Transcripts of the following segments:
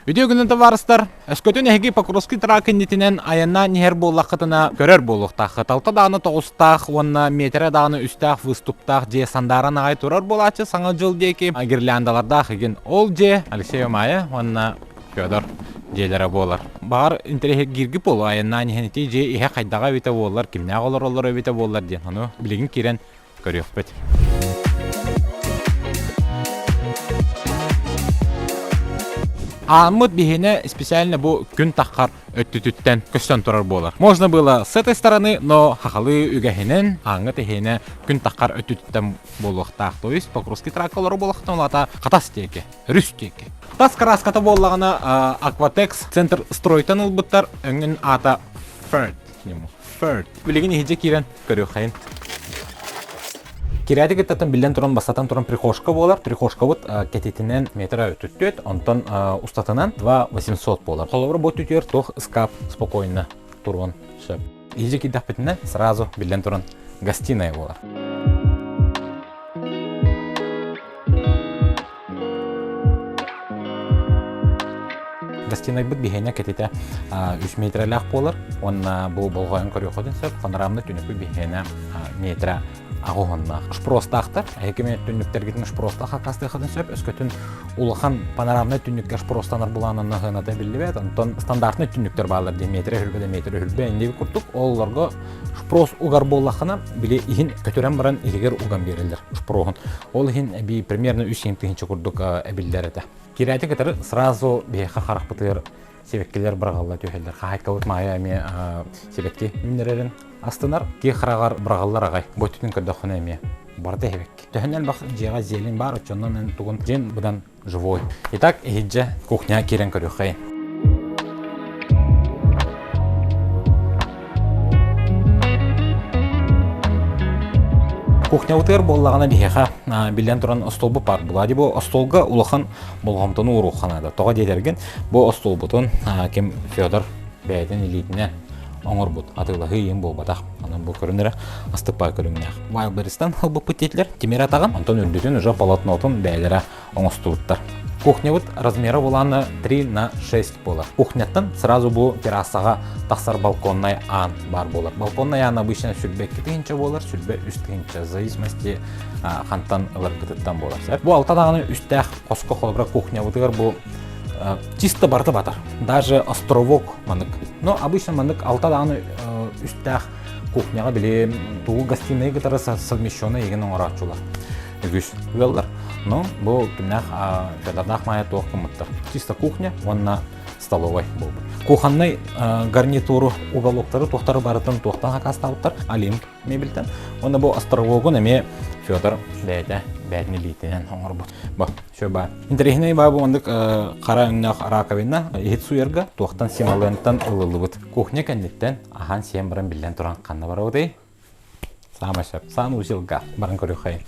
Үтүө күнүн табаарыстар! Өскөтүн эһиги Покровский трак иннитинэн айаннаан иһэр буоллаххытына көрөр буолуохтааххыт. Алта даҕаны тоҕустаах уонна миэтэрэ даҕаны үстээх выступтаах дьиэ сандааран аҕай турар буолааччы Саҥа дьыл диэки гирляндалардаах игин. Ол дьиэ Алексей Омая уонна Федор дьиэлэрэ буолар. Баҕар интэриэһиргииргит буолуо айаннаан иһэн ити дьиэ иһэ хайдаҕа эбитэ буоллар, кимнээх олороллоро эбитэ буоллар диэн. Ону билигин киирэн көрүөхпүт. Ааммыт биһиэнэ специально бу күн таххар өттүтүттэн көстөн турар буолар. Можно было с этой стороны, но хахалы үгэһинэн ааҥҥа тэһиэнэ күн таххар өттүтүттэн буолуохтаах. То есть Покровский тракт олору буолахтан улаата хатас диэки, өрүс диэки. Тас краската буоллаҕына Акватекс центр стройтан ылбыттар, өҥүн аата Ферт. Ферт. Билигин иһдьэ киирэн көрүөххэйин. Кирээти кыттатын биллэн туран бастатан туран прихожка буолар. Прихожкабыт кэтитинэн метр түттүөт, онтон устатынан 2 800 буолар. Холобура бу түтүөр туох ыскаап спокойно туруон сөп. Иһдьэ киирдэхпитинэ сразу биллэн туран гостиная буолар. Гостинайбыт биһиэнэ кэтитэ үс метрэлээх буолар уонна бу болҕойон көрүөххүтүн сөп. Панорамный түнүкпүт биһиэнэ метрэ аҕыһоннаах. Шпростаахтар. Эһиги түннүктэргитин шпростаах акаастыаххытын сөп. Өскөтүн улахан панорамнай түннүккэ шпростанар булаананна сыаната биллибэт. Онтон стандартный түннүктэр бааллар диэн метрэ хүлбэ да метрэ хүлбэ инниги курдук. Олорго шпрос угар буоллаххына, били иһин көтүрэн баран иһигэр уган биэрэллэр шпроһун. Ол иһин эбии примерно үс тыһыынча курдук эбиллэр этэ. Кирээти кытары сразу биһиэхэ харахпытыгар сибэккилэр быраҕалла түһэллэр. Хаһайкабыт Маайа эмиэ сибэкки үүннэрэрин астынар. Ки хараҕар быраҕаллар аҕай. Бу өттүтүн көрдөххүнэ эмиэ барыта сибэкки. Төһөн элбэх дьиэҕэ зелень баар, оччонон эн тугун дьиэн быдан живой. Итак, иһирдьэ кухня киирэн көрүөххэйин. Кухнябытыгар буоллаҕына биһиэхэ биллэн туран остуолбут баар буолаа. Бу остуолга улахан болҕомтону ууруохха наада. Тоҕо диэтэргин, бу остуолбутун ким Федор бэйэтин илиитинэн оҥорбут атыылаһыы иһин буолбатах. Онон бу көрүн эрэ астыппа көрүҥнээх. Wildberries-тан ылбыппыт диэтилэр тимир атаҕын, онтон үрдүтүн уже полотнотун бэйэлэрэ оҥостубуттар. Кухнябыт размера булаана 3 на 6 буолар. Кухняттан сразу бу террасаҕа тахсар балконнай аан баар буолар. Балконнай аан обычно сүрбэ 2 тыһыынча буолар, сүрбэ 3 тыһыынча, в зависимости хантан ыларгытыттан буолар. Бу алта даҕаны үстээх хоско холобура кухнябытыгар бу чисто барыта батар. Даже островок манык. Но обычно манык алта даҕаны үстээх кухняҕа били тугу гостиная кытары совмещенный еген оҥорооччулар. Үгүс ыаллар. Но бу кимнээх Федордаах Маайа туох гыммыттар. Чисто кухня уонна столовай буолбут. Кухоннай гарнитуру уголоктары туохтары барытын туохтан хакастаабыттар Олимп мебельтэн. Уонна бу островогун эмиэ Федор бэйэтэ бэйэтин илиитинэн оҥорбут. Бу все баар. Интэриэһинэй баа бу оннук хара өҥнөөх раковина иһит суйарга туохтан сималыантан ылыллыбыт. Кухня кэнниттэн аһаан сиэн баран биллэн туран ханна барабытый? Саамай сөп. Санузелга баран көрүөххэйин.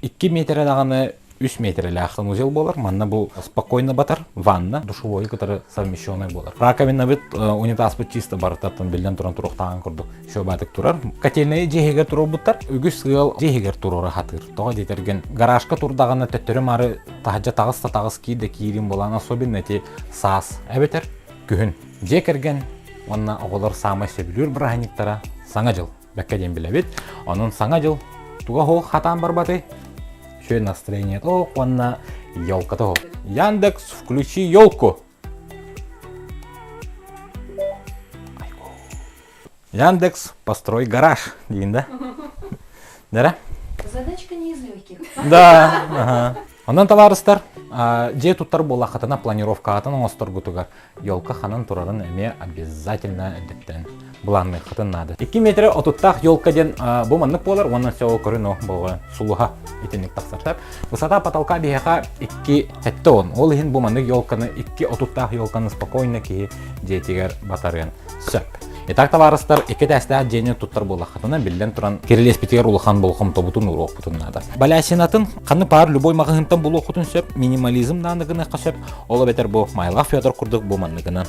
Икки миэтэрэ даҕаны үс миэтэрэлээх санузел буолар. Манна бу спокойно батар ванна душевой кытары совмещенный буолар. Раковинабыт унитазпыт чисто барытаттан биллэн туран туруохтааҕын курдук еще баатык турар. Котельнайы дьиэһигэр туруорбуттар. Үгүс ыал дьиэһигэр туруора хатыыр. Тоҕо диэтэргин гаражка турдаҕына төттөрү маары таһырдьа таҕыс да таҕыс киир да киирин буолан особенно эти саас эбэтэр күһүн. Дьиэ кэргэн уонна оҕолор саамай сөбүлүүр бырааһынньыктара Саҥа дьыл. Бэккэ диэн билэбит. Онон Саҥа дьыл туга суох хатаан барбатый? Үчүгэй настроение тоох уонна елка тоох. Яндекс, включи елку. Яндекс, построй гараж дейін да? Дара? Задачка не из легких. Да. Ага. Онон табаарыстар, дьиэ туттар буоллаххытына планировкаҕытын оҥосторгутугар елка ханан турарын эмиэ обязательно эрдэттэн былаанныаххытын наада. Икки метрэ отуттаах елка диэн бу маннык буолар уонна все көрүн о болҕойон сулуһа итинник тахсар. Высота потолка биһиэхэ икки сэттэ он. Ол иһин бу маннык елканы икки отуттаах елканы спокойно киһи дьиэтигэр батарыан сөп. Итак, табаарыстар, икки этээстээх дьиэни туттар буоллаххытына, биллэн туран, кирилиэспитигэр улахан болҕомтобутун ууруохпутун наада. Балясинатын ханнык баар любой маҕаһыынтан булуоххутун сөп, минимализм даҕаны гыныахха сөп, ол эбэтэр бу Майлаах Федор курдук бу манныгынан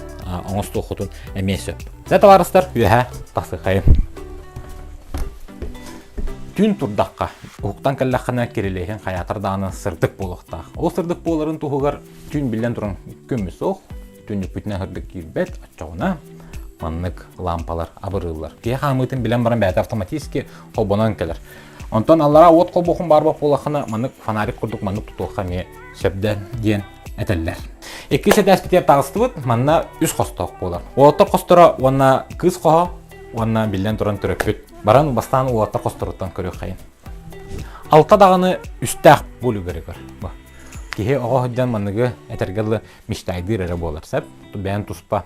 оҥостуоххутун эмиэ сөп. Дьэ, табаарыстар, үөһэ тахсыаххайын. Түүн турдахха, уһуктан кэллэххинэ кирилиэһин хайаатар даҕаны сырдык буолуохтаах. Ол сырдык буоларын туһугар түүн биллэн туран көмүс суох, түннүкпүтүнэн сырдык киирбэт, оччоҕуна маннык лампалар абырыыллар. Киһи хаамыытын билэн баран бэйэтэ автоматически холбонон кэлэр. Онтон аллараа уот холбуохун баарбах буоллаххына маннык фонарик курдук маннык тутуохха эмиэ сөпдөн диэн этэллэр. Иккис этээспитигэр таҕыстыбыт, манна үс хостоох буолар. Уолаттар хосторо уонна кыыс хоһо уонна биллэн туран төрөппүт. Баран бастаан уолаттар хосторуттан көрүөххэйин. Алта даҕаны үстээх бу үлүгэригэр. Киһи оҕо сылдьан манныгы этэргэ дылы мечтайдыыр эрэ буолар сөп. Бэйэн туспа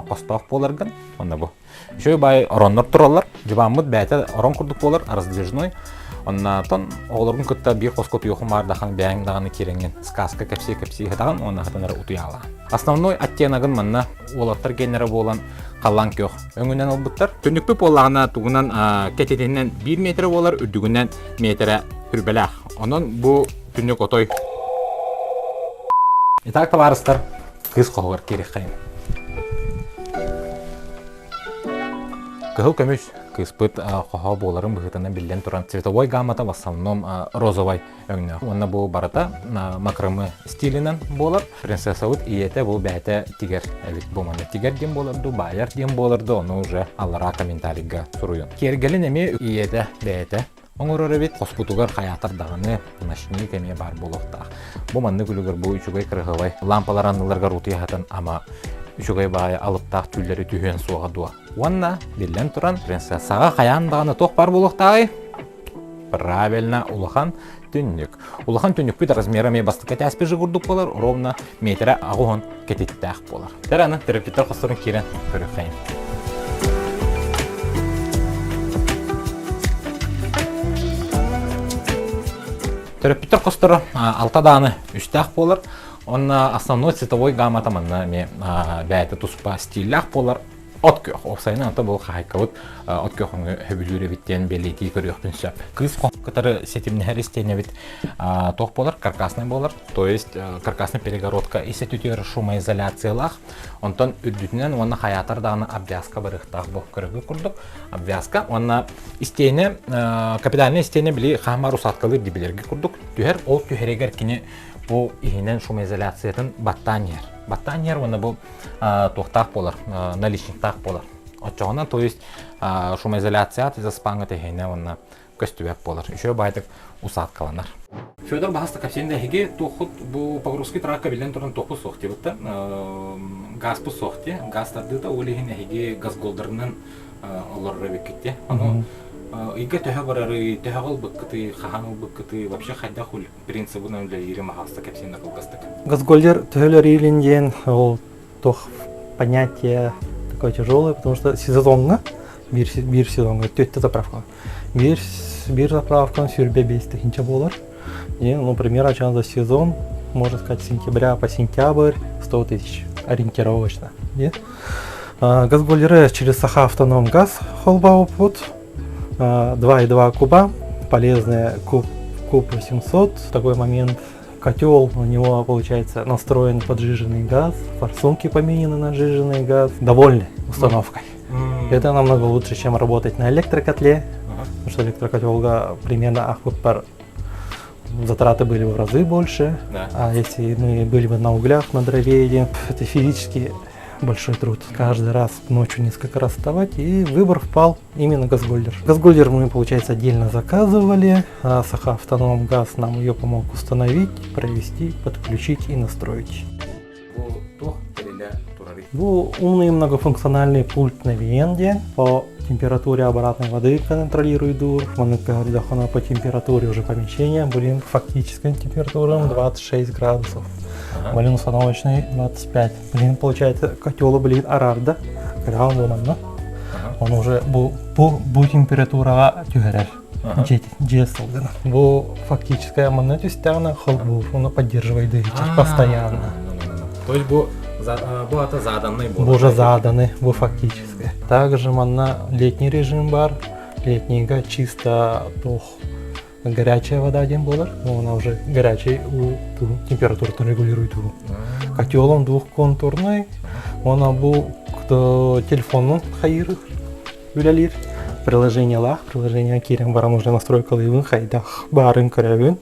хостоох буоларгын, онно бу. Үчүгэй баай ороннор тураллар. Дьыбааммыт бэйэтэ орон курдук буолар, раздвижной. Оннотон оҕолоргун кытта биир хоско утуйуохум баар дахан бэйэҥ даҕаны киирэҥҥин сказка кэпсии-кэпсии сытаҕын уонна хатан эрэ утуйаалаан. Основной оттеногын манна уолаттар геннэрэ буолан халлаан күөх өҥүнэн ылбыттар. Түннүкпүт буоллаҕына тугунан кэтитинэн биир метрэ буолар, үрдүгүнэн метрэ хүрбэлээх. Онон бу түннүк отой. Итак, табаарыстар, кыыс хоһугар киириэххэйин. Кыһыл көмүс кыыспыт хоһо буоларын быһыытынан биллэн туран цветовой гаммата в основном розовай өҥнөөх. Уонна бу барыта макрамы стилинэн буолар. Принцессабыт ийэтэ бу бэйэтэ тигэр эбит. Бу манна тигэр диэн буолар дуу, баайар диэн буолар дуу, ону уже аллараа комментарийга суруйун. Киэргэлин эмиэ ийэтэ бэйэтэ оҥорор эбит. Хоспутугар хайаатар даҕаны ночник эмиэ баар буолуохтаах. Бу маннык үлүгэр бу үчүгэй кырыһылай лампалар анныларыгар утуйа ама үчүгэй баайы алыптаах түүллэри түһүөн суоҕа дуо? Уонна, биллэн туран, принцессаҕа хайаан даҕаны туох баар буолуохтааҕый? Правильно, улахан түннүк. Улахан түннүкпүт размера эмиэ бастакы этээспит же курдук буолар, ровно метрэ аҕыс кэтиттээх буолар. Тэр аны төрөппүттэр хосторун киирэн көрүөххэйин. Төрөппүттэр хосторо алта дааны үстээх буолар. Онно основной цветовой гаммата манна эмиэ бэйэтэ туспа стиллээх буолар. От күөх. Уопсайынан ата бұл хаһайкабыт от күөх өҥү сөбүлүүр эбит диэн бэлиэтии көрүөхпүн сөп. Кыыс кытары ситимнэһэр истиэнэбит туох буолар? Каркасный буолар. То есть каркасный перегородка ис өтүтүгэр шумоизоляциялаах. Онтон үрдүтүнэн уонна хайаатар даҕаны обвязка барыахтаах бу көрөгү курдук. Обвязка уонна истиэнэ капитальный истиэнэ били хаамар усадкалыыр дибилэргэ курдук түһэр. Ол түһэригэр кини бу иһинэн шумоизоляциятын баттаан иһэр. Баттаан иһэр уонна бу туохтаах буолар, наличниктаах буолар. Оччоҕуна, то есть шумоизоляция заспаҥҥа тэһиинэ уонна көстүбэт буолар. Еще баайтык усадкаланар. Федор баһаста кэпсиэн да эһиги туоххут бу погрузки тракка биллэн туран туохпут суох диэбит да газпыт суох дии газ тардыыта ол иһин эһиги газголдарынан олорор эбиккит дии ону ыйга төһө барарый төһөҕө ылбыккытый хаһан ылбыккытый вообще хайдах принцибынан үлэлиири маһаста кэпсиэн да кылгастык. Газгольдер төһөлөрүлүн диэн ол туох понятие такое тяжелое, потому что сезоҥҥа биир, биир сезоҥҥа түөртэ заправка. Биир, биир заправканы сүүрбэ биэс тыһыынча буолар. И, ну, примерно за сезон, можно сказать, с сентября по сентябрь 100 тысяч ориентировочно. Нет? Газгольдеры через Саха автоном газ холбаупут 2,2 куба, полезная куб, куб 800. В такой момент котел, у него, получается, настроен поджиженный газ, форсунки поменены на жиженный газ. Довольны установкой. Это намного лучше, чем работать на электрокотле, потому что электрокотелга примерно ахпар затраты были в разы больше. Да. А если мы были бы на углях, на дрове, это физически большой труд. Каждый раз ночью несколько раз вставать, и выбор впал именно Газгольдер. Газгольдер мы, получается, отдельно заказывали, а Саха Автоном Газ нам ее помог установить, провести, подключить и настроить. Бу умный многофункциональный пульт на Венде по температуре обратной воды контролирует дур. Она по температуре уже помещения, блин, фактическая температура 26 градусов. Блин, установочный 25. Блин, получается, котел, блин, арарда. Когда он был он уже бу, бу, бу температураҕа түһэрэр. Дьиэ сылгына. Бу фактическая манна түстэҕинэ холбуур, оны поддерживает постоянно. То есть бу бу ата заданный Бу уже заданный, бу фактически. Также манна летний режим бар. Летнийга чисто туох горячая вода диэн буолар. Она уже горячий у температуру регулирует. Котел он двухконтурный. Он бу телефонун хайыр үлэлиир. Приложениелаах, приложение киирэн баран уже настройкалыыбын, хайдах баарын көрөбүн.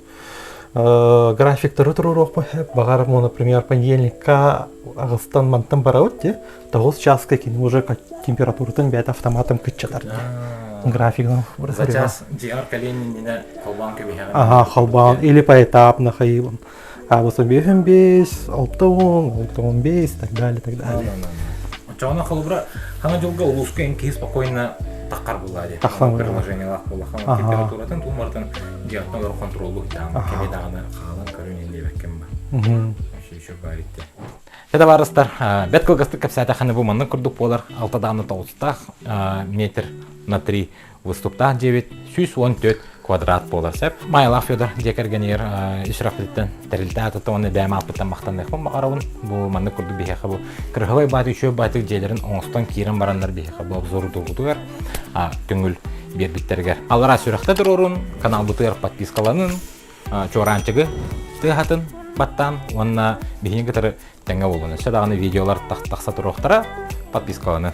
Графиктары туруоруохпун сөп. Баҕар, например, понедельникка аҕыстан мантан барабыт дии. Тоҕус чааска кини уже температуратын бэйэтэ автоматом кыччатар дии. Графигын За час дьиэҕэр кэлиэн иннинэ холбоон кэбиһэҕин. Ага, холбоон или поэтапно хайыыбын. А вот 5, 6, 6, так далее, так далее. Оччоҕуна холобура хаҥа дьылга улууска эн киһи спокойно таххар буолла дии. Тахсан приложениелаах буолла. Температуратын туумартан дьиэҕиттэн олору контроллуу даҕаны кэми даҕаны хаалан көрүн инниэбэккин ба. Еще баар Чэ табаарыстар, бэт кылгастык кэпсээтэххинэ бу маннык курдук буолар. Алта даҕаны тоҕустаах метр на три выступтаах дьиэбит 114 квадрат буолар сөп. Маайлаах Федор дьиэ кэргэнигэр үс сүрэхпититтэн тэрилтэ аатыттан уонна бэйэм ааппыттан махтаныахпын баҕарабын. Бу маннык курдук биһиэхэ бу кырыһабай бааты үчүгэй баатык дьиэлэрин оҥостон киирэн бараннар биһиэхэ бу обзору туруутугар көҥүл биэрбиттэригэр. Аллараа сүрэхтэ туруорун, каналбытыгар подпискаланын, чуораанчыгы тыаһатын баттаан уонна биһиги кытары тэҥҥэ буолун. Өссө даҕаны видеолар тахса туруохтара, подпискаланын.